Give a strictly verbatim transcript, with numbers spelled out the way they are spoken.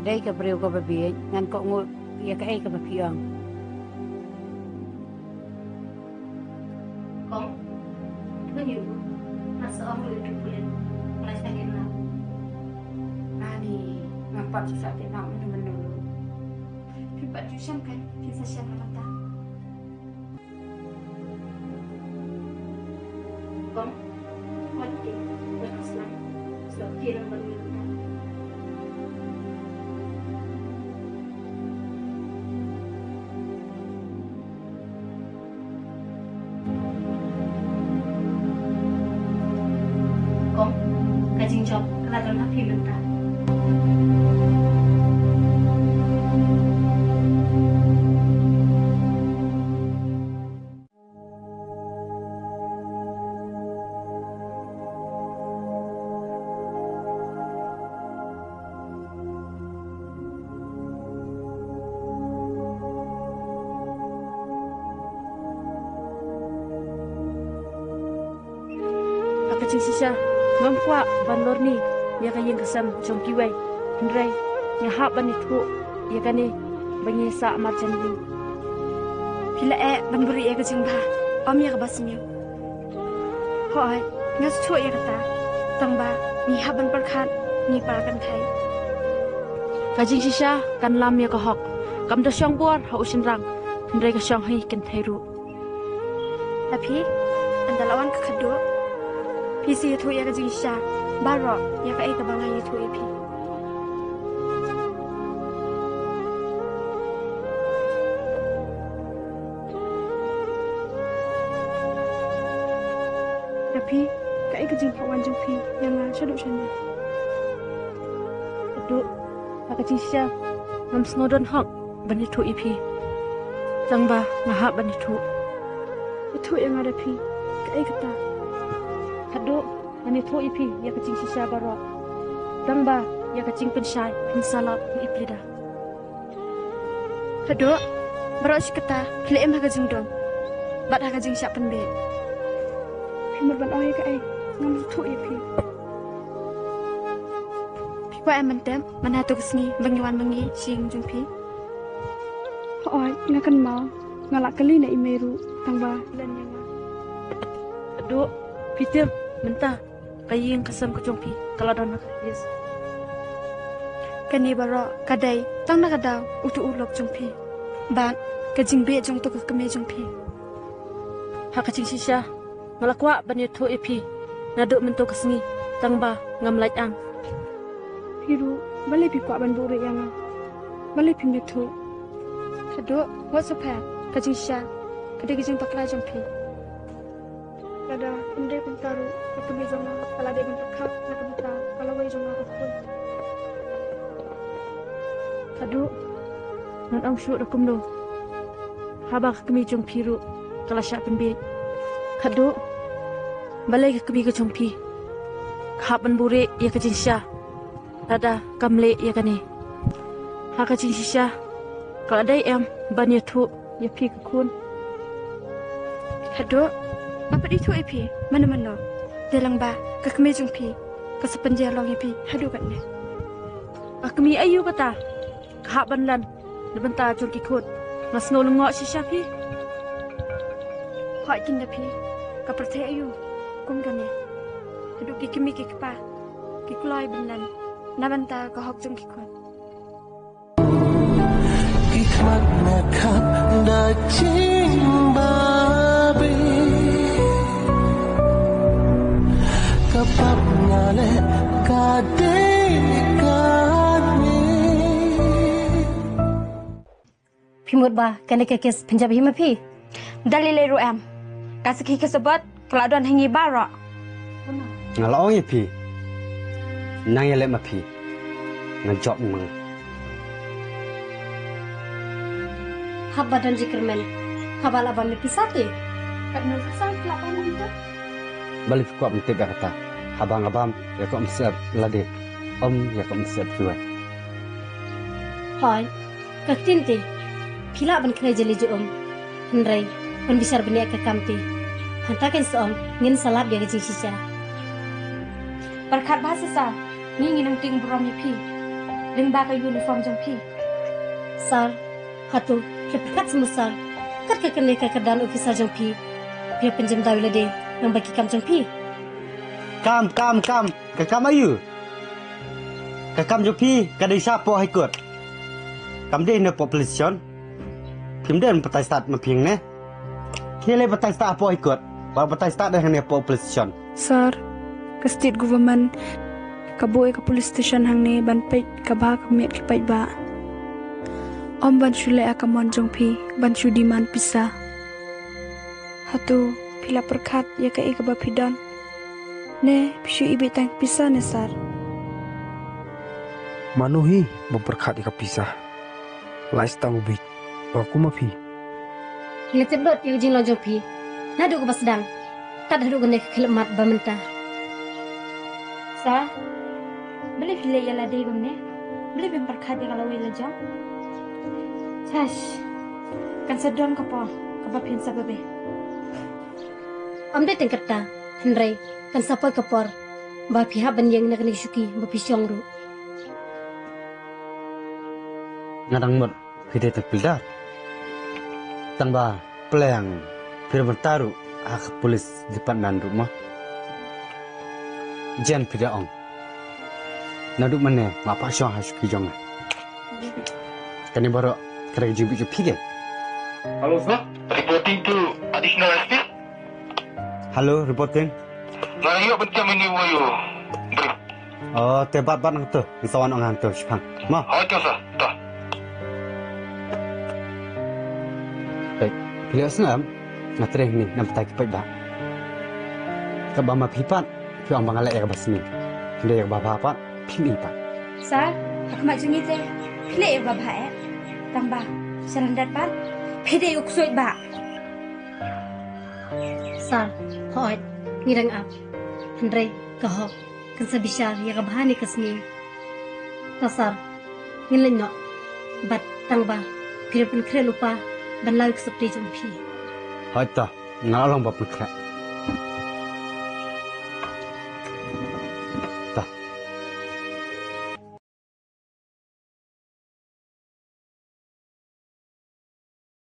Dei ka briew kaba bieit, ngan kohnguh ïa kaei kaba phi ong. Kong, pynïoh, nga sa ong ruh ïa u pulit, nga sa kynmaw. Ani, nga pat sa kynmaw mynno mynno. Phi pat ju shem kan, phi sa shem mynta. Kong, wat ki, wat ki slam. Slam ki lang ban mynta. Kong, ka jingjop ka la don ha phi mynta. Ha ka jingshisha, ngam kwah ban lorni ïa ka ïing ka sem jong kiwei. Hynrei nga hap ban ïathuh ïa kane ba ngi sah marjan ïing. Phi la eh ban buhrieh ïa ka jingbha, ym ïa kaba sniew. Hooid, nga sngewthuh ïa kata. Tang ba ngi hap ban pyrkhat, ngi para kynthei. Ka jingshisha kan lam ïa ka hok. Kam da shong bor ha u shynrang, hynrei ka shong ha ngi kynthei ruh. Ha phi, ynda la wan ka khadduh, phi sa ïathuh ïa ka jingshisha baroh ïa kaei kaba nga ïathuh ïa phi. Ka phi, kaei ka jingpynwan jong phi ïa nga shaduh shane? Khadduh, ha ka jingshisha ngam sngew don hok ban ïathuh ïa phi. Tang ba nga hap ban ïathuh. Ïathuh ïa nga da phi, kaei kata? Khadduh, ngan ïathuh ïa phi ïa ka jingshisha baroh. Tang ba ïa ka jingpynshai phin sa lap ïa i phi da. Khadduh, baroh shi katta phi la im ha ka jingdum bad ha ka jingshah pynbeit. Phi mut ban ong ïa kaei? Ngam sngewthuh ïa phi. Phi kwah em ban tip man hato ka sngi ba ngi wan ma ngi sha ïing jong phi? Hooid, nga kynmaw. Nga la kylli na i mei ruh, tang ba len ïa nga. Khadduh, phi tip, mynta ka ïing ka sem ka jong phi ka la don ha ka list. Kane baroh ka dei tang na ka daw uto u lok jong phi bad ka jingbit jong uto ka kmie jong phi. Ha ka jingshisha nga la kwah ban ïathuh ïa phi naduh mynta ka sngi, tang ba ngam lait ang. Phi ruh balei phi kwah ban buhrieh ïa nga? Balei phim ïathuh? Khadduh, wat sa pher, ka jingshisha ka dei ka jingbakla jong phi. Lada ym dei kumta ruh, ka kmie jong nga ka la dei ban pyrkhat na ka bynta ka lawei jong nga ka khun. Khadduh, ngan ong shuh da kumno haba ka kmie jong phi ruh ka la shah pynbeit? Khadduh, balei ka kmie ka jong phi ka hap ban buhrieh ïa ka jingshisha lada kam leh ïa kane? Ha ka jingshisha ka la dei em ban ïathuh ïa phi ka khun? Khadduh, nga pat ithuh ïa phi mynno mynno. Dei lang ba ka kmie jong phi ka sa pynjia long ïa phi haduh katne. Ka kmie aïu kata ka hap ban len na bynta jong ki khun? Nga sngew lyngngoh shisha phi. Hooid kynda phi, ka pyrthei aïu kum kane. Haduh ki kmie ki kpa ki kloi ban len na bynta ka hok jong ki khun. Ki khmat nga khap da jingbabe. Ka pap nga leh ka dei kane. Phi mut ba kane ka kes pynjop hi ma phi? Da lei lei ruh em. Ka sakhi ka sabot ka la don ha ngi baroh. Nga la ong ïa phi, nang ïaleh ma phi, ngan jop ma nga. Haba don jingkyrmen, haba la bam ïa phi sa te. Katno sa sa la bam ïa phi? Balei phi kwah ban tip ïa kata? Haba nga bam ïa ka umsyep lade, ym ïa ka umsyep kiwei. Hooid, ka ktien te phi lah ban khrei jali ju um. Hynrei pynbishar bniah ka kam te. Hangta kan sa ong ngin sa lap ïa ka jingshisha. Pyrkhat bha shisha, ngi ngin ym tieng burom ïa phi. lyngba ka uniform jong phi. Sir, hato phi pyrkhat seh mo sir, kat ka kane ka kyrdan officer jong phi, phi pynjem daw ïa lade lyngba ki kam jong phi? Kam, kam, kam, ka kam aïu? Ka kam jong phi ka dei sha poh High Court. Kam dei na poh police station. Phim dei ban batai stad ma phi hangne. Khie leit batai stad hapoh High Court. Ba batai stad dei hangne hapoh police station. Sir, ka state government ka buh ïa ka police station hangne ban peit ka bha ka miat ki paidbah. Ym ban shu leh ïa ka mon jong phi ban shu demand pisa. Hato phi la pyrkhat ïa kaei kaba phi don? Ne phi shu ibit tang pisa ne sir? Mano hi bym pyrkhat ïa ka pisa. Lai stang u bit. Ba kum ma phi. Ngi la tip lut ïa ka jinglong jong phi naduh kaba sdang tat haduh kane ka khyllipmat ba mynta. Sir, balei phi leh ïa lade kumne? Balei phim pyrkhat ïa ka lawei lajong? Shash, kan sa don ka por kaba phin sa babe. Ym dei tang katta, hynrei kan sa poi ka por ba phi hap ban ïeng na kane ka shuki ba phi shong ruh. Nga dang mut phi dei tang pildar. Tang ba pleng phi dei ban tah ruh ha ka police department ruh mo. Jan phi dei ong. Naduh mynne nga pat shong ha shuki jong nga. Kane baroh ka dei ka jingbit jong phi keiñ. Hello, sir. Reporting to Additional S P. Hello, reporting. Nga ïoh ban thiah mynne ïa u brief. Oh, te bat bat nangto. Ngi sa wan ong hangto shipang. Mo. Hooid to sir. To. Peit, phi la sngew em? Nga trei hangne na bynta ki paidbah. Kaba ma phi pat phi ong ba nga leh ïa kaba sniew. Hynrei ïa kaba bha pat phim ïohi pat. Sir, ha khmat jong ngi te phi leh ïa kaba bha eh. Tang ba sha lyndet pat phi dei u ksuid bah. Sir, hooid, ngi dang ap. Hynrei ka hok kan sa bishar ïa ka bha ne ka sniew. To sir, ngin leit noh. Bad tang ba phi dei ban pynkhreh lypa ban law ïa ka sopti jong phi. Hooid to, nga la long ba pynkhreh.